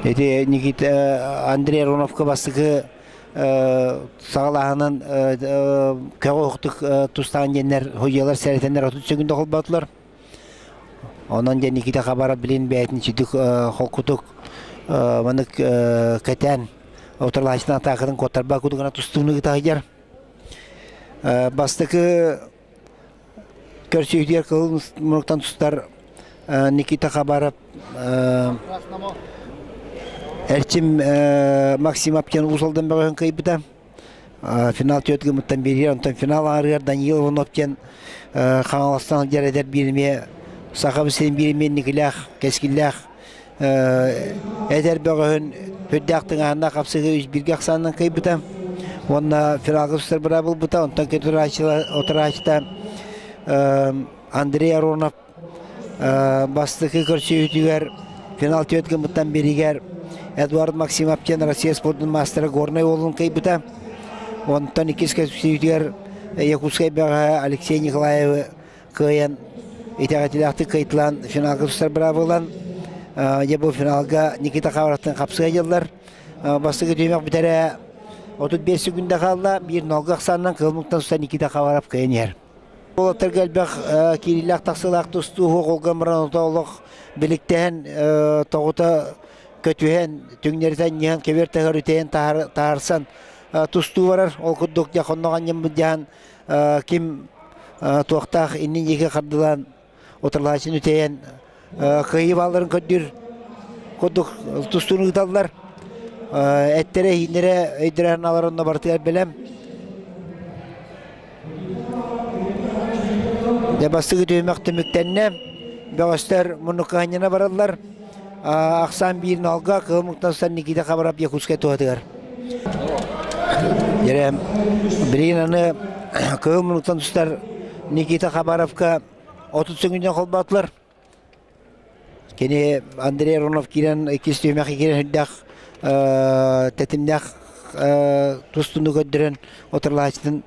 Ити Никита Андрей Ароновка бастакы саҕалааһынын көҕө уһуктук тустаан диэннэр судьуйалар сэрэтэннэр 30 секунда холботулар. Онон диэн Никита Хабаров билин бэйэтин сүдүк холкутук маннык кэтээн утарылааччытын атаакатын куоттарбат курдук тустууну ыыта сылдьар. Бастакы көрсүһүүтүгэр кыһыл муннуктан тустар Никита Хабаров Эрчим Максимов диэн Уус Алдан бөҕөһүн кыайбыта. Финал түөрт гыммыттан биэрэр, онтон финал аарыгар Даниил Иванов диэн Хаҥаластан сылдьар эдэр бииримиэ Саха сирин бииримиэ инникилээх, кэскиллээх эдэр бөҕөһүн үрдээх тыҥааһыннаах хапсыһыы үс бииргэ ахсаанынан кыайбыта. Уонна финалга тустар быраабы булбута. Онтон утарааччыта Андрей Аронов бастакы көрсүһүүтүгэр финал түөрт гыммыттан биригэр Эдуард Максимов диэн Россия спордун маастара Горнай уолун кыайбыта. Онтон иккис көрсүһүүтүгэр Якутскай бөҕөһө Алексей Николаевы кыайан итэҕэтилээхтик кыайтылаан финалга тустар быраабы ылан дьэ бу финалга Никита Хабаровтан хапсыга дьыллар. Бастакы түһүмэх бүтэрэ 35 секунда хаалла. Биир нолга ахсаанынан кыһыл муҥтан туста Никита Хабаров кыайан иһэр. Уолаттарга элбэх киириилээх тахсыылаах тустуу холгон баран олох биликтэһэн тоҕута көтүһэн түҥнэритэн ньыһан кэбиэр таһар үтэйэн таһаарсан тустуу барар. Ол курдук дьэ хонноҕон дьаһан ким туохтаах иннин диэки хардылаан утарылааччыны үтэйэн кыайыы баалларын көрдүүр курдук тустууну ыыталлар. Эттэрэ, иһиннэрэ, өйдөрө санаалара онно барытыгар бэлэм. Дьэ бастакы түһүмэх түмүктэннэ. Бөҕөстөр муннуккаһынньана бараллар. Ахсаан биир налга кыһыл муҥтан Никита Хабаров Якутскай туһатыгар. Дьэ, билигин аны кыһыл муннуктан тустар Никита Хабаровка 30 сөҥүннэн холбоотулар. Кини Андрей Аронов киирэн иккис түһүмэххэ киирэн үрдээх тэтимнээх тустууну көрдөрөн отурлааччытын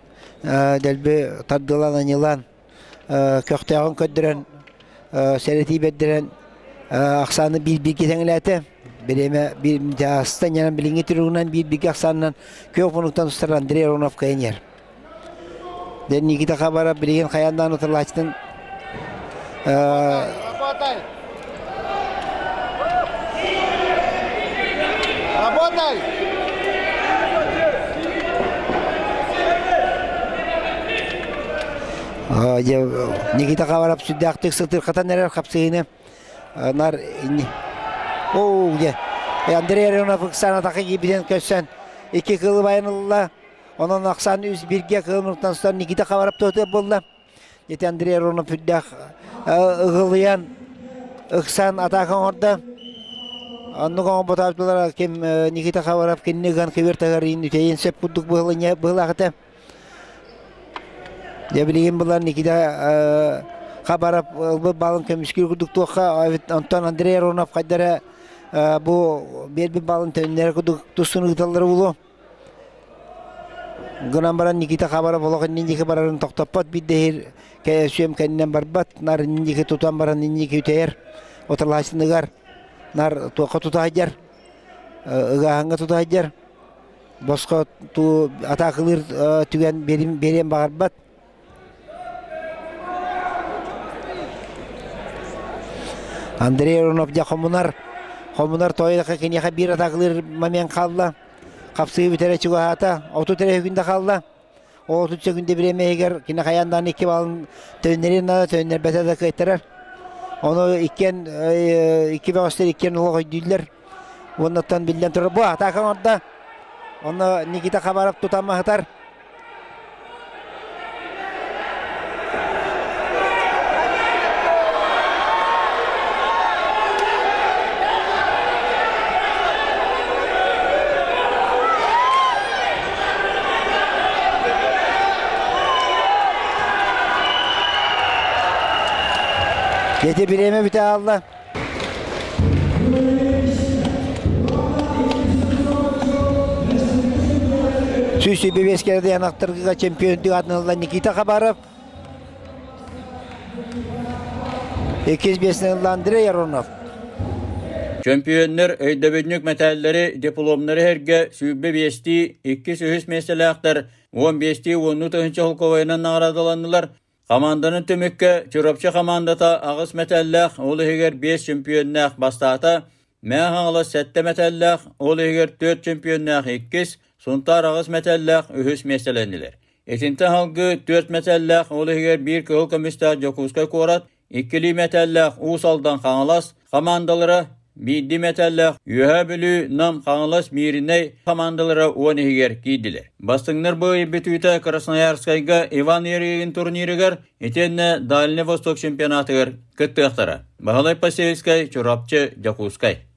дэлби тардыалаан аньыылаан көхтөөҕүн көрдөрөн сэрэтии бэрдэрэн ахсааны биир бииргэ тэҥилээтэ. Бириэмэ биир астан янан билиҥҥи туругунан биир бииргэ ахсаанынан күөх муннуктан тустар Андрей Аронов кыайан иһэр. Дэн Никита Хабаров билигин хайаан утарылааччытын Работай! Работай! Никита Хабаров сүрдээхтик сытырхатан эрэр хапсыһыыны нар Оо, дьэ. Андрей Аронов ыксаан атака киирбитин көрсөн икки кылы байан ылла. Онон ахсаан үс бииргэ кылымыртан сытар Никита Хабаров туһатыа буолла. Ити Андрей Аронов үрдээх ыгылыйан ыксаан атака оҥордо. Оннук оҥорботаабытылара ким Никита Хабаров кинини ыган кыбыр тагар үтэйин сөп курдук быһылаах этэ. Дьэ билигин булан Никита Хабаров ылбыт балын көмүскүүр курдук туохха онтон Андрей Аронов хайдара бу биэрбит балын төннөрө курдук тустун ыыталлара буолуо. Гынан баран Никита Хабаров олох иннин диэки барарын тохтоппот биирдэһир сүөм кэннинэн барбат нар иннин диэки тутан баран иннин диэки үтэйэр оталаачыныгар нар туохха тута сылдьар ыгааһыҥҥа тута сылдьар босхо туу атаакылыыр түгэн биэриэн баҕарбат Андрей Аронов дьэ хомунар хомунар тойдохо киниэхэ биир атаакылыыр момент хаалла хапсыы бүтэрэ чугаһаата 30 эрэ күндэ хаалла ол 30 күндэ бириэмэ кини хайаан даҕаны икки балын төннөрүөн наада төннөрбөтө да кыайтарар ону иккиэн икки бөҕөстөр иккиэн олох өйдүүллэр уоннаттан биллэн турар бу атака оҥордо онно Никита Хабаров тутан маһытар Ити бириэмэ бүтэ аалла. Сүүс сүүрбэ кэрэ аттарга чемпиондук аатынан Никита Хабаров. Иккис биэсинэн Андрей Аронов. Чөмпүйүөннэр өйдөбүнньүк мэтээллэри, дипломнары эргэ 25-тии, иккис-үһүс миэстэлээхтэр 15-тии уоннуу тыһыынча холкуобайынан наҕараадаланнылар. Хамаанданы түмүккэ Чурапчы хамаандата аҕыс мэтээллээх, ол иһигэр биэс чөмпүйүөннээх бастаата, Мэҥэ Хаҥалас сэттэ мэтээллээх, ол иһигэр түөрт чөмпүйүөннээх иккис, Сунтаар аҕыс мэтээллээх үһүс миэстэлэннилэр. Итинтэн салгыы түөрт мэтээллээх, ол иһигэр биир кыһыл көмүстээх Дьокуускай куорат, иккилии мэтээллээх Уус Алдан Хаҥалас хамаандалара, биирдии мэтээллээх Үөһээ Бүлүү, Нам, Хаҥалас, Мииринэй хамаандалара уон иһигэр киирдилэр. Бастыҥнар бу ый бүтүүтэ Красноярскайга Иван Ерыгин турнирыгар итиэннэ Дальний Восток чемпионатыгар кыттыахтара. Баһылай Посельскай, Чурапчы, Дьокуускай.